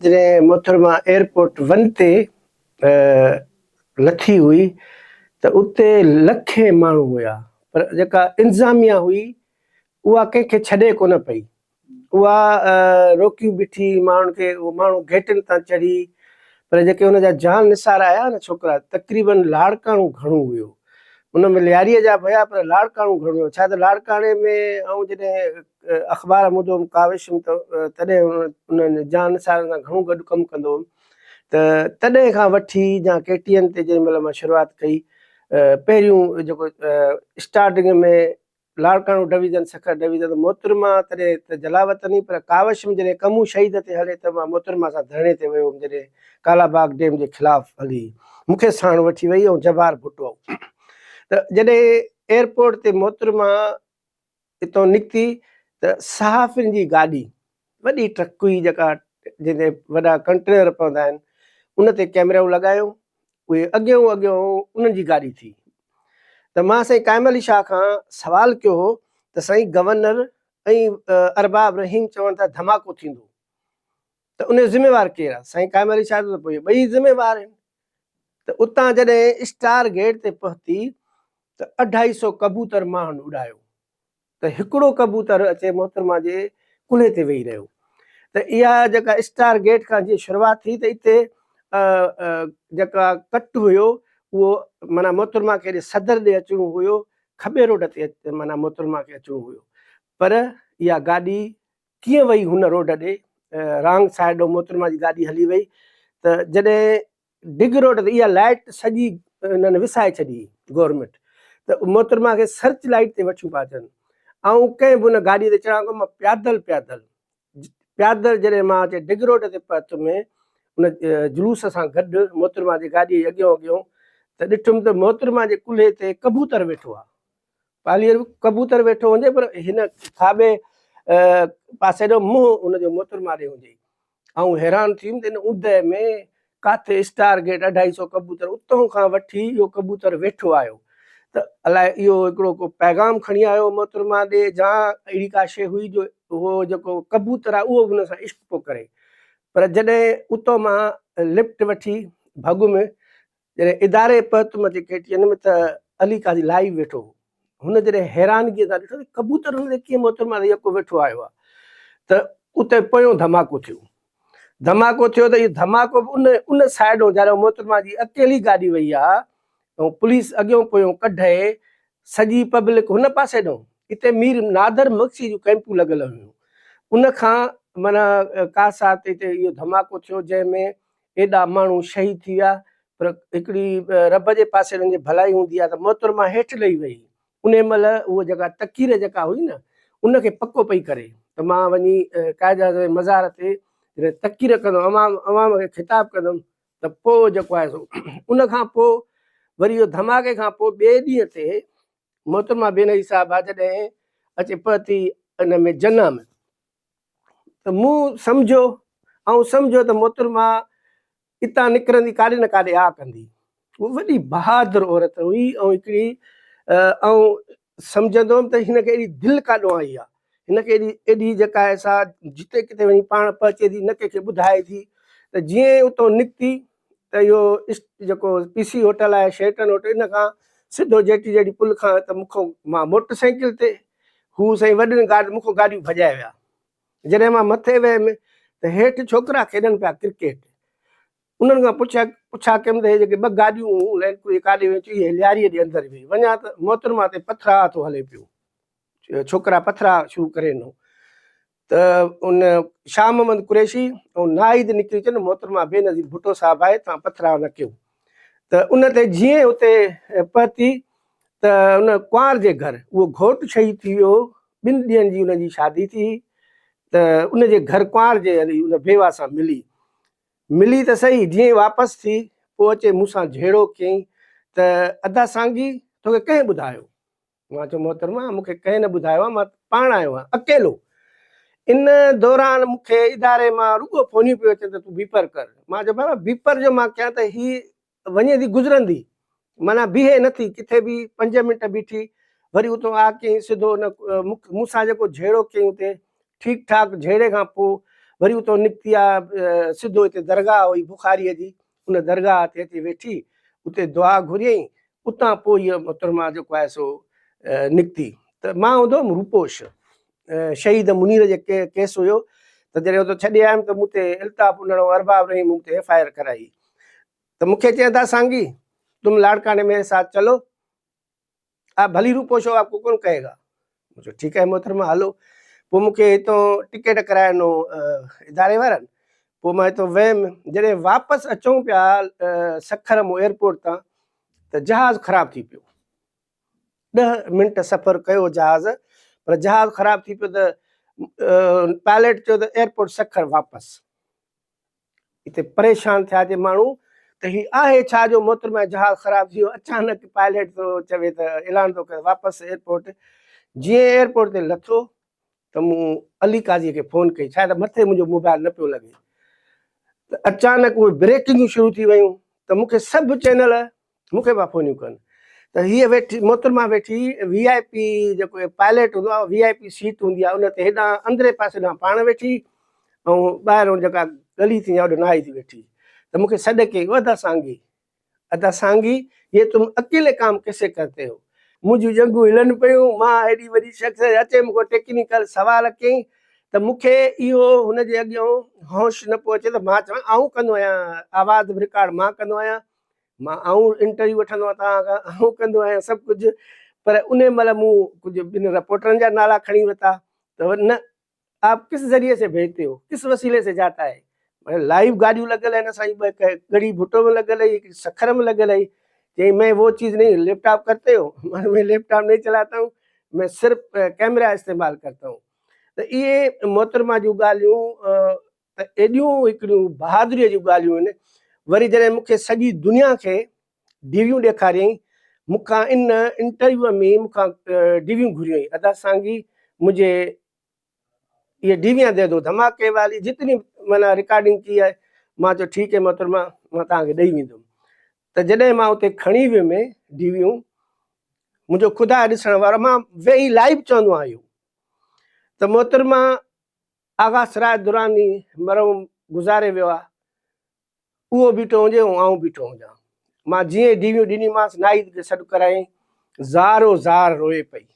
جڏهن محترمه airport one تي لٿي هئي ته اتي لکين ماڻهو هيا پر جيڪا انتظاميا هئي اها ڪنهن کي ڇڏي ڪونه پئي. اها روڪيون بيٺي ماڻهن کي، اهي ماڻهو گيٽن تان چڙهي، پر جيڪي ان جا جان نثار آيا نه ڇوڪرا، تقريبن لاڙڪاڻو گهڻو هيو. ان ۾ لياريء جا به هيا پر لاڙڪاڻو گهڻو هيو. ڇا ته لاڙڪاڻي ۾ آئون جڏهن اخبار هوندو هوم ڪاوش ۾ ته تڏهن انهن جان نثارن سان گهڻو گڏ ڪم ڪندو هوم ته تڏهن کان وٺي جا ڪي ٽي اين تي جنهن مهل مان شروعات ڪئي پهريون جيڪو starting ۾ Larkana division, Sukkur division ته محترمه تڏهن ته جلاوطني پر ڪاوش ۾ جڏهن ڪمون شهيد تي هلي ته مان محترمه سان ڌرڻي تي ويو هوم جڏهن ڪالا باغ ڊيم جي خلاف هلي مون کي ساڻ وٺي وئي ۽ جبار ڀٽو ته جڏهن ايئرپورٽ تي محترمه اتان نڪتي ته صحافين جي گاڏي وڏي ٽرڪ هئي جيڪا جنهن تي وڏا ڪنٽينر پوندا آهن ان تي ڪيمرائون لڳايو اهي اڳيون اڳيون انهن جي گاڏي ٿي ته مان سائين قائم علي شاهه کان سوال ڪيو هو ته سائين گورنر ۽ ارباب رحيم چون ٿا ڌماڪو ٿيندو ته ان جو ذميوار ڪير آهي سائين قائم علي شاهه ته پوء ٻئي ذميوار آهن ته اتان جڏهن اسٽار گيٽ تي پهتي ته اڍائي سو ڪبوتر ماڻهن اڏايو ته هڪڙو ڪبوتر اچي محترمه جي ڪلهي تي ويهي رهيو ته اها جيڪا اسٽار گيٽ کان جيئن شروعات ٿي ته اتي جيڪا ڪٽ هيو اهو معنيٰ محترمه کي صدر ڏي اچڻو هيو کٻي روڊ تي معنيٰ محترمه کي اچڻو هيو پر اها گاڏي ڪيئن وئي هن روڊ ڏي رانگ سائيڊ محترمه جي گاڏي هلي وئي ته جڏهن ڊگ روڊ تي اها لائيٽ سڄي انهن وسائي ڇڏي گورنمينٽ ته محترمه کي سرچ لائيٽ تي وٺيون پيا اچن. آئون ڪنهن به ان گاڏي تي چڙهان ڪونه مان پيادل پيادل پيادل جڏهن مان اچي ڊگ روڊ تي پهتم ان جلوس سان گڏ محترمه جي گاڏي جي اڳيون اڳيون ته ڏٺم ته محترمه جي ڪلهي تي ڪبوتر ويٺو آهي. پالير ڪبوتر ويٺو هجي پر هن کاٻي پاسي جو منهن ان جو محترمه ڏي هجي. آئون حيران ٿيم ته ان اوندهه ۾ ڪاٿي اسٽار گيٽ اڍائي سئو ڪبوتر اتهون کان وٺي اهو ڪبوتر ويٺو آيو ته الائي اهو هڪڙو ڪو پيغام کڻي آيو محترمه ڏي جا اهڙي ڪا شيء هئي جو اهو جيڪو ڪبوتر آهي اهو به ان سان عشق پيو ڪري پر جڏهن اتو مان لفٽ وٺي ڀڳم جڏهن اداري پهتم اچي ڪي ٽي اين ۾ ته علي قاضي لائيو ويٺو هو. هن جڏهن حيرانگيء سان ڏٺو ته ڪبوتر هن تي ڪيئن محترمه تي يڪو ويٺو آيو آهي ته اتي پويون ڌماڪو ٿيو. ڌماڪو ٿيو ته اهو ڌماڪو به ان ان سائيڊ هو جڏهن محترمه جي اڪيلي گاڏي وئي آهي ۽ پوليس اڳيون پويون ڪڍي سڄي پبلڪ هن پاسي ڏانهن اتي مير نادر مگسي جون ڪئمپون لڳل هيون ان کان معنيٰ ڪا ساعت اتي اهو ڌماڪو ٿيو جنهن ۾ ايڏا ماڻهو شهيد ٿي ويا پر هڪڙي رب جي پاسي انهن جي ڀلائي هوندي آهي ته محترمه هيٺ لهي وئي انهي مهل هوء جيڪا تقرير جيڪا هئي نه ان کي پڪو پئي ڪري ته مان وڃي قائد اعظم جي مزار تي جڏهن تقرير ڪندم عوام عوام کي خطاب ڪندم ته پوء جيڪو آهي سو ان کان پوء وري اهو ڌماڪي کان پوء ٻئي ڏينهن تي محترمه بينظير صاحبه جڏهن اچي پهتي ان ۾ جناح ۾ ته مون سمجهيو، آئون سمجهيو ته محترمه اتان نڪرندي ڪاڏي نه ڪاڏي آ ڪندي. هوء وڏي بهادر عورت هئي ۽ هڪڙي آئون سمجهندو هوم ته هن کي ايڏي دل ڪاڏو آئي آ، هن کي ايڏي ايڏي جيڪا آهي سا جتي ڪٿي وڃي پاڻ پهچي ٿي نه ڪنهن کي ٻڌائي ٿي ته جيئن ئي اتان نڪتي ته اهو جيڪو پي سي هوٽل آهي شيرٽن هوٽل ان کان سڌو جيٽي جهڙي پل کان ته مون کان مان موٽر سائيڪل تي هو سائين وڏين گاڏ مون کان گاڏيون ڀڄائي ويا. جڏهن مان مٿي ويم ته هيٺ ڇوڪرا کيڏن پيا ڪرڪيٽ. انهن کان پڇيا پڇا ڪيم ته هي جيڪي ٻه گاڏيون هيون لينڊ ڪروزر ڪاڏي ويون؟ چيائين هي لياريء جي اندر وئي. وڃان ته محترمه تي پٿراء ٿو هلي پيو. ڇوڪرا پٿراء شروع ڪري ڏنو. ته ان شاهه محمد قريشي ۽ ناهيد نڪري چيو نه محترمه بينظير ڀٽو صاحب آهي توهان پٿراء نه ڪيو ته ان تي جيئن اتي پهتي ته ان ڪنوار جي گهر اهو گهوٽ شهيد ٿي ويو هو ٻن ڏينهن جي ان جي شادي ٿي ته ان جي گهر ڪنوار جي هلي ان بيوه سان ملي ملي ته سهي جيئن واپس ٿي پوء اچي مون سان جهيڙو ڪيائين ته ادا سانگي توکي ڪنهن ٻڌايو مان چيو محترمه مون کي ڪنهن نه ٻڌايو آهي مان پاڻ آيو آهيان اڪيلو. ان دوران مون کي اداري مان رڳو فونيون پيون اچن ته تون بيپر ڪر. مان چيو بابا بيپر جو مان ڪيان ته هي وڃي ٿي گذرندي معنيٰ بيهي نه ٿي ڪٿي به پنج منٽ بيٺي وري اتو آ ڪيائين سڌو ان مون سان جيڪو جهيڙو ڪيائين اتي ٺيڪ ٺاڪ جهيڙي کان پوء وري اتان نڪتي آ سڌو هتي درگاهه هئي بخاريء جي، ان درگاهه تي اچي ويٺي، اتي دعا گهريائين، اتان پوء هيء محترمه جيڪو آهي سو نڪتي ته مان هوندو هوم روپوش، شهيد منير جي ڪيس هيو ته جڏهن اتان ڇڏي آيم ته مون تي الطاف انڙ ۽ ارباب رحيم مون تي ايف I R ڪرائي ته مون کي چيائين ادا سانگي تم لاڙڪاڻي ميري ساٿ چلو، آپ ڀلي روپوش هو آپ ڪو ڪون ڪهي گا. مون چيو ٺيڪ آهي محترمه هلو. پوء مون کي هتان ٽڪيٽ ڪرائي ڏنو اداري وارن. پوء مان هتان ويم جڏهن واپس اچون پيا سکر مون ايئرپورٽ تان ته جهاز خراب ٿي پيو. ڏهه منٽ سفر ڪيو جهاز پر جهاز خراب ٿي پيو ته پائليٽ چيو ته ايئرپورٽ سکر واپس. اتي پريشان ٿيا جي ماڻهو ته هي آهي ڇا جو محترمه جهاز خراب ٿي ويو اچانڪ پائليٽ ٿو چوي ته اعلان ٿو ڪري واپس ايئرپورٽ جيئن ايئرپورٽ تي لٿو ته مون علي قاضي کي فون ڪئي ڇا ته مٿي منهنجو موبائل نه پيو لڳي ته اچانڪ اهي بريڪنگون شروع ٿي ويون ته مون کي سڀ چينل مون کي پيا فونيون ڪن ته هيء ويٺي محترمه ويٺي وي آء پي جيڪو پائليٽ هوندو آهي وي آء پي سيٽ هوندي آهي ان تي هيڏانهن اندرين پاسي ڏانهن پاڻ ويٺي ۽ ٻاهرون جيڪا ڳلي ٿيندي آهي اوڏي ناهي ٿي ويٺي ته مون کي سڏ ڪيائين او ادا سانگي ادا سانگي يي تم اڪيلي ڪام ڪيسي ڪرتي هو منهنجون ڄنگهون هلن پيون مان ايڏي وڏي شخص اچي مون کان ٽيڪنيڪل سوال ڪيائين ته مون کي اهو هن جي اڳيان هوش نه پيو اچي ته مان چوان آئون ڪندو آهيان آواز به رڪارڊ مان ڪندو آهيان مان آئون انٽرويو وٺندو آهيان توهان کان آئون ڪندو آهيان سڀ ڪجهه پر ان مهل مون ڪجهه ٻن رپورٽرن جا نالا کڻي ورتا ته نه آپ ڪس ذريعي سي ڀيجتي هو ڪس وسيلي سي جاتا هي معنيٰ لائيو گاڏيون لڳل آهن اسان جي ٻه هڪ ڳڙهي ڀٽو ۾ لڳل هئي هڪ سکر ۾ لڳل هئي چيائين مين وو چيز نهين ليپ ٽاپ ڪرتي هو معنيٰ مين ليپ ٽاپ نهين چلاتا هون مين صرف ڪيمرا استعمال ڪرتا هون ته اهي محترمه جون ڳالهيون ته ايڏيون هڪڙيون بهادريء جون ڳالهيون آهن، وري جڏهن مون کي سڄي دنيا کي ڊيويون ڏيکاريائين، مون کان ان انٽرويوء ۾ مون کان ڊيويون گهريائين، ادا سانگي مجهي يي ڊيويان the دو، ڌماڪي والي جتني معنيٰ رڪارڊنگ ڪي آهي، مان چيو ٺيڪ هي محترمه مان توهان کي ڏئي ويندم. ته جڏهن مان اتي کڻي ويم ڊيويون، منهنجو خدا ڏسڻ وارو، مان ويهي لائيو چوندو آهيان اهو ته محترمه آغا سراج دراني مرحوم گذاري ويو آ، اهو بيٺو هجي ۽ آئون بيٺو هجان. مان جيئن ئي ڊيويون ڏنيمانس، ناهيد کي سڏ ڪرايائين، زارو زار روئي پئي.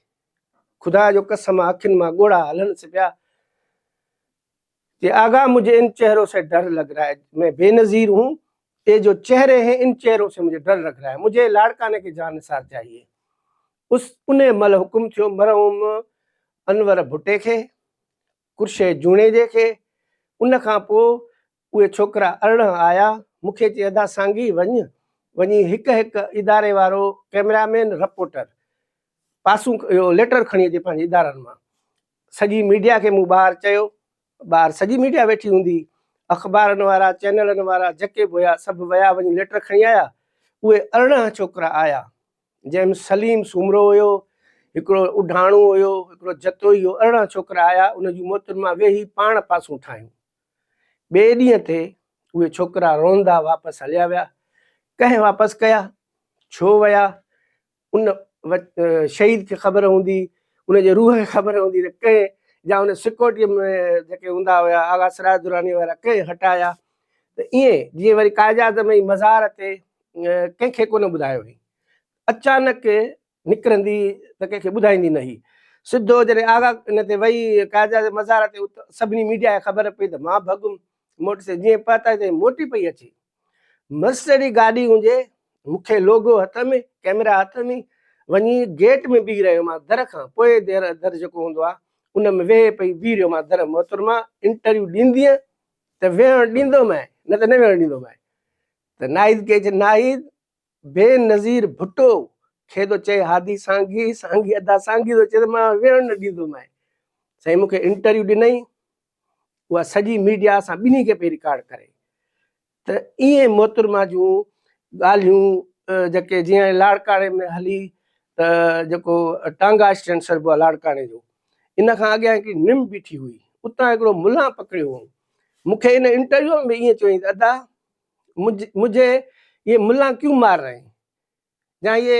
خدا جو قسم آ، اکين مان ڳوڙها هلنس پيا. چي آغا مجهي ان چهرو سي ڊر لگ رها هي، مين بينظير هون، اي جو چهري هين ان چهرو سي مجهي ڊر لگ رها هي، مجهي لاڙڪاني ڪي جان نثار چاهيي. اس انهي مهل حڪم ٿيو مرحوم انور ڀٽي کي، قرشي جوڻيجي کي، ان کان پوء اهي ڇوڪرا 18 آيا، مون کي چي ادا سانگي وڃ، وڃي هڪ هڪ اداري وارو ڪئميرا مين، رپورٽر پاسون اهو ليٽر کڻي اچي پنهنجي ادارن مان. سڄي ميڊيا کي مون ٻاهر چيو، ٻاهر سڄي ميڊيا ويٺي هوندي، اخبارن وارا، چينلن وارا جيڪي به هيا سڀ ويا وڃي ليٽر کڻي آيا، اهي 18 ڇوڪرا آيا، جنهن ۾ سليم سومرو هيو، هڪڙو اڍاڻو هيو، هڪڙو جتوئي هيو، 18 ڇوڪرا آيا، ان جون محترمه ويهي پاڻ پاسون ٺاهيون. ٻئي ڏينهن تي اهي ڇوڪرا روئندا واپس هليا ويا. ڪنهن واپس ڪيا؟ ڇو ويا؟ ان شهيد کي خبر هوندي، ان جي روح کي خبر هوندي ته ڪنهن يا ان سيڪيورٽي ۾ جيڪي هوندا هيا آغا سراج دراني وارا ڪنهن هٽايا ته ائين جيئن وري قائد اعظم جي مزار تي ڪنهن کي ڪونه ٻڌايو هئي. اچانڪ نڪرندي ته ڪنهن کي ٻڌائيندي نه هئي. سڌو جڏهن آغا ان تي وئي قائد اعظم مزار تي ات سڀني ميڊيا کي خبر پئي ته مان ڀڳم موٽ سي جيئن پهتا تئين موٽي پئي اچي. مرسڊي گاڏي هجي مون کي لوگو هٿ ۾ ڪئميرا هٿ ۾ وڃي گيٽ ۾ بيهي رهيو مان در کان پوء در در جيڪو هوندو آهي ان ۾ ويهي پئي بيهي رهيو مان در محترمه انٽرويو ڏيندينء ته ويهڻ ڏيندومانء نه ته نه ويهڻ ڏيندومانء. ته ناهيد کي چي ناهيد بي نظير ڀٽو کي ٿو چئي هادي سانگي سانگي ادا سانگي ٿو چئي ته مان ويهڻ نه ڏيندومانء سائين مون کي انٽرويو ڏنائين اها سڄي ميڊيا اسان ٻنهي کي پئي رڪارڊ ڪري ته ائين محترمه جون ڳالهيون جيڪي جيئن لاڙڪاڻي ۾ هلي ته جيڪو ٽانگا اسٽينڊ سڏبو آهي لاڙڪاڻي جو ان کان اڳيان هڪڙي نم بيٺي هئي اتان هڪڙو ملان پڪڙيو هئائون مون کي ان انٽرويو ۾ ائين چيائين ته ادا مجهي يي ملان ڪيون مار رهي هين يا يي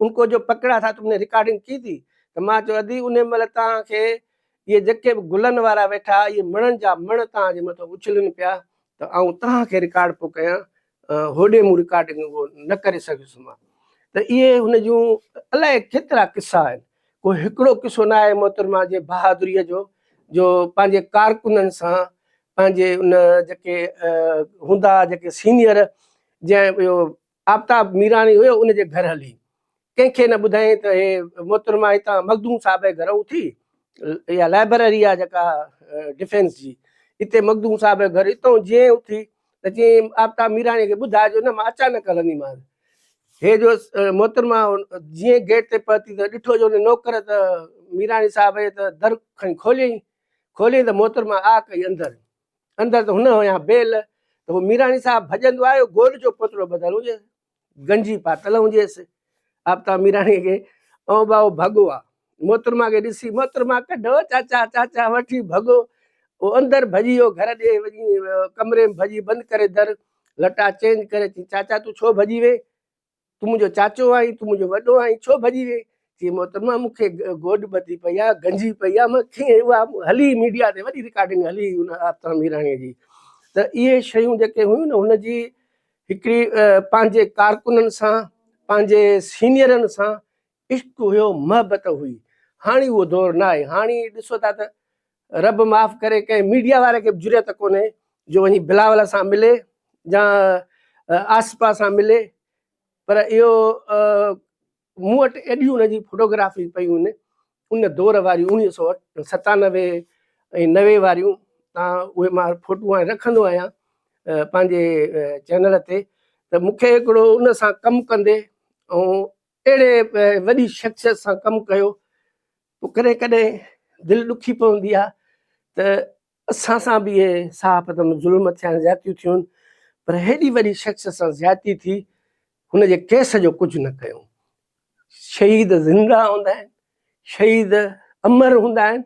ان ڪو جو پڪڙا ٿا تم ني رڪارڊنگ ڪي ٿي ته مان چيو ادي انهي مهل توهان کي اهي جيڪي به گلن وارا ويٺا اهي مڻن جا مڻ توهان جي مٿان اڇلن پيا ته آئون توهان کي رڪارڊ پيو ڪيان هوڏي مون رڪارڊنگ اهو نه ڪري سگهيس مان ته اهي هن جون الائي ڪيترا قصا آهن ڪو هڪڙو قصو نه آهي محترمه جي بهادريء جو جو پنهنجي ڪارڪنن سان پنهنجي ان جيڪي هوندا جيڪي سينيئر جنهن اهو آفتاب ميراڻي هيو ان جي گهر هلي ڪنهن کي نه ٻڌائين ته هي محترمه هتان مخدوم صاحب جي گهر اٿي اها لائبرري آهي جيڪا ڊفينس جي اتي مخدوم صاحب جو گهر اتان جيئن اٿي ته چيائين آفتاب ميراڻي کي ٻڌائجو نه مان اچانڪ هلنديمانس هي جو محترمه جيئن گيٽ تي پهتي ته ڏٺو جو ان نوڪر ته ميراڻي صاحب جي ته در کڻي کوليائين کوليائين ته محترمه آ ڪئي اندر اندر ته هن هنيا بيل ته هو ميراڻي صاحب ڀڄندو آيو گول جو پوتڙو ٻڌل هجيس گنجي پاتل هجيس آفتاب ميراڻي کي ۽ ٻائو ڀڳو آ محترمه کي ڏسي محترمه ڪڍو چاچا چاچا وٺي ڀڳو هو اندر ڀڄي ويو گهر ڏي وڃي ڪمري ۾ ڀڄي بند ڪري در لٽا چينج ڪري چي چاچا تون ڇو ڀڄي وئين تون منهنجو چاچو آهين، تون منهنجو وڏو آهين، ڇو ڀڄي وئين؟ چي محترمه مون کي گوڏ ٻڌي پئي آهي، گنجي پئي آهي، مان ڪيئن اها هلي ميڊيا تي وڏي رڪارڊنگ هلي ان آفتاب ميراڻيء جي ته اهي شيون جيڪي هيون نه هن جي هڪڙي پنهنجي ڪارڪنن سان پنهنجي سينيئرن سان عشق هيو محبت هئي هاڻي اهو دور نه آهي هاڻي ڏسو ٿا ته رب معاف ڪري ڪنهن ميڊيا واري کي به جرئت ڪونهي جو وڃي بلاول سان ملي يا آصفه سان ملي پر اهو مون وٽ ايڏيون ان جي فوٽوگرافي پيون آهن ان دور واريون اوڻيهه سو 97 ۽ 90 واريون تان اهي مان فوٽو هاڻي رکندو آهيان پنهنجي چينل تي ته مون کي هڪڙو ان سان ڪم ڪندي ۽ اهڙي وڏي شخصيت سان ڪم ڪيو پوء ڪڏهن ڪڏهن دل ڏکي پوندي آهي ته اسان سان به اهي صحافت ۾ ظلم ٿيا آهن، زيادتيون ٿيون آهن، پر هيڏي وڏي شخص سان زيادتي ٿي، هن جي ڪيس جو ڪجهه نه ڪيو. شهيد زنده هوندا آهن، شهيد امر هوندا آهن،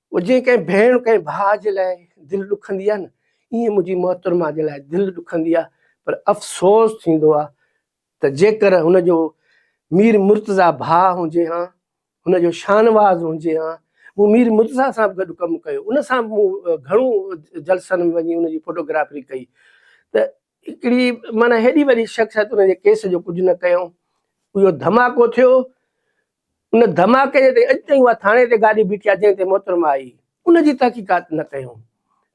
پوء جيئن ڪنهن ڀيڻ ڪنهن ڀاء جي لاء دل ڏکندي آهي نه، ائين منهنجي محترمه جي لاء دل ڏکندي آهي، پر افسوس ٿيندو آهي ته جيڪر هن جو مير مرتضيٰ ڀاء هجي هان، هن جو شاهنواز هجي هان، مون مير مرتضيٰ سان به گڏ ڪم ڪيو، ان سان به مون گهڻو جلسن ۾ وڃي ان جي فوٽوگرافري ڪئي ته هڪڙي معنيٰ هيڏي وڏي شخصيت ان جي ڪيس جو ڪجهه نه ڪيائون، اهو ڌماڪو ٿيو، ان ڌماڪي جي تائين اڄ تائين اها ٿاڻي تي گاڏي بيٺي آهي جنهن تي محترمه آئي، ان جي تحقيقات نه ڪيائون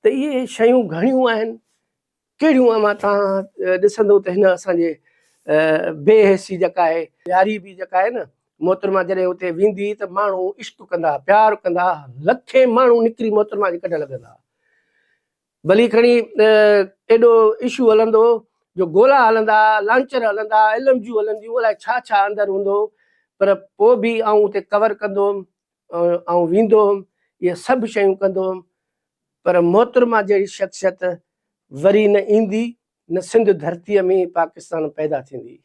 ته اهي شيون گهڻيون آهن ڪهڙيون اوهان توهان ڏسندو ته هن اسان جي بي حسي جيڪا آهي ياري به جيڪا آهي نه محترمه جڏهن اتي ويندي ته ماڻهو عشق ڪندا پيار ڪندا لکين ماڻهو نڪري محترمه جي ڪڍ لڳندا ڀلي کڻي ايڏو اشو هلندو جو گولا هلندا لانچر هلندا ايل ايم جيون هلنديون الائي ڇا ڇا اندر هوندو پر پوء به آئون اتي ڪور ڪندو هوم آئون ويندو هوم اهي سڀ شيون ڪندو هوم پر محترمه جهڙي شخصيت وري نه ايندي نه سنڌ ڌرتيء ۾ پاڪستان پيدا ٿيندي.